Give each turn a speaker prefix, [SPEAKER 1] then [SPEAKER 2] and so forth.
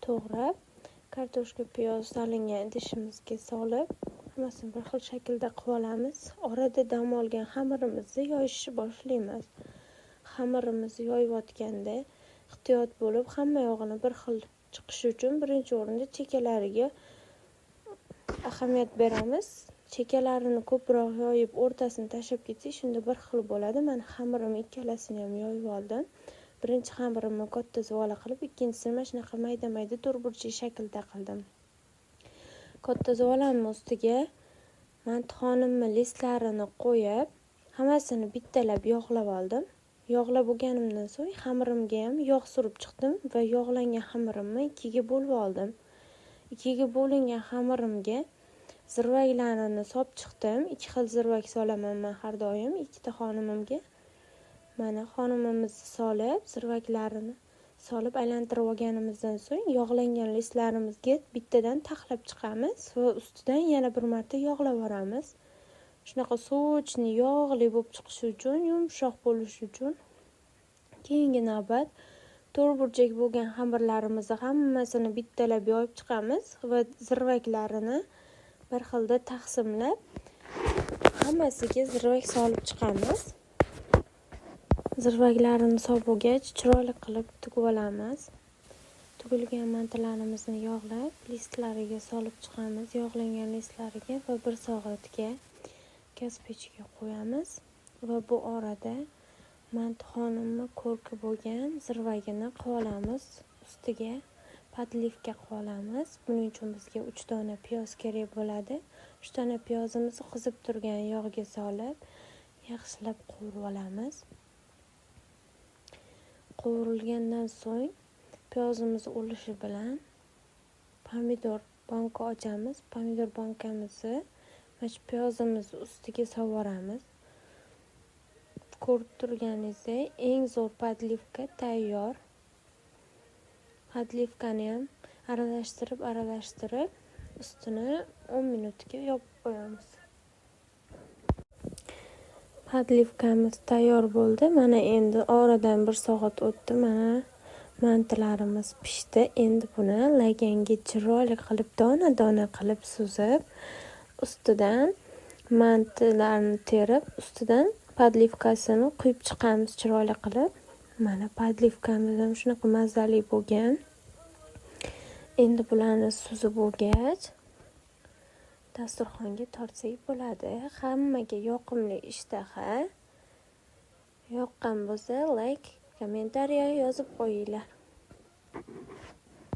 [SPEAKER 1] to'g'rab, kartoshka, piyoz solingan idishimizga solib, hammasini bir xil shaklda qilib olamiz. Orada dam olgan xamirimizni yoyishni boshlaymiz. Xamirimizni yoyayotganda ehtiyot bo'lib, hamma yog'ini bir xil chiqishi uchun birinchi o'rinda chekkalariga ahamiyat beramiz. Chekkalarini ko'proq yoyib, o'rtasini tashlab ketsak, shunda bir xil bo'ladi. Men xamirimni ikkalasini ham yoyib oldim. Birinchi xamirimni katta zuvala qilib, ikkinchisini mana shunaqa mayda-mayda to'rtburchak shaklda qildim. Katta zuvalamni ustiga mantixonimni listlarini qo'yib, hammasini bittalab yog'lab oldim. Yog'lab bo'lganimdan so'ng xamirimga ham yog' surib chiqdim va yog'langan xamirimni ikkiga bo'lib oldim. Ikkiga bo'lingan xamirimga zirvaklarini solib chiqdim. Ikki xil zirvak solaman men har doim ikkita xonimimga. Mana xonimimizni solib, zirvaklarini solib aylantirib olganimizdan so'ng yog'langan listlarimizga bittadan taxlab chiqamiz va ustidan yana bir marta yog'lab yuboramiz. Shunaqa sochni yog'li bo'lib chiqishi uchun, yumshoq bo'lishi uchun keyingi navbat to'rtburchak bo'lgan xamirlarimizni hammasini bittalab yoyib chiqamiz va zirvaklarini bir xilda taqsimlab hammasiga zirvak solib chiqamiz. Zirvaklarini solib bo'lgach, chiroyli qilib tugib olamiz. Tugilgan mantilarimizni yog'lab, listlariga solib chiqamiz, yog'langan listlariga va bir soatga gaz pechiga qo'yamiz va bu orada mantixonimni ko'rki bo'lgan zirvagini qilib olamiz, ustiga podlivka qilib olamiz. Buning uchun bizga 3 dona piyoz kerak bo'ladi. 3 dona piyozimizni qizib turgan yog'ga solib, yaxshilab qovurib olamiz. Qovurilgandan so'ng piyozimiz o'lishi bilan pomidor banka ochamiz. Pomidor bankamizni mana shu piyozimizni ustiga solib. Ko'rib turganingizdek, eng zo'r podlivka tayyor. Podlivkani ham aralashtirib ustini 10 minutga yopib qo'yamiz. Podlivkamiz tayyor bo'ldi. Mana endi oradan 1 soat o'tdi. Mana mantilarimiz pishdi. Endi buni laganga chiroyli qilib dona-dona qilib suzib, ustidan mantilarni terib, ustidan podlivkasini quyib chiqamiz chiroyli qilib. Mana podlivkamiz ham shunaqa mazali bo'lgan. Endi bularni suzib bo'lgach, dasturxonga tortsak bo'ladi. Hammaga yoqimli ishtaha. Yoqqan bo'lsa, like, kommentariya yozib qo'yinglar.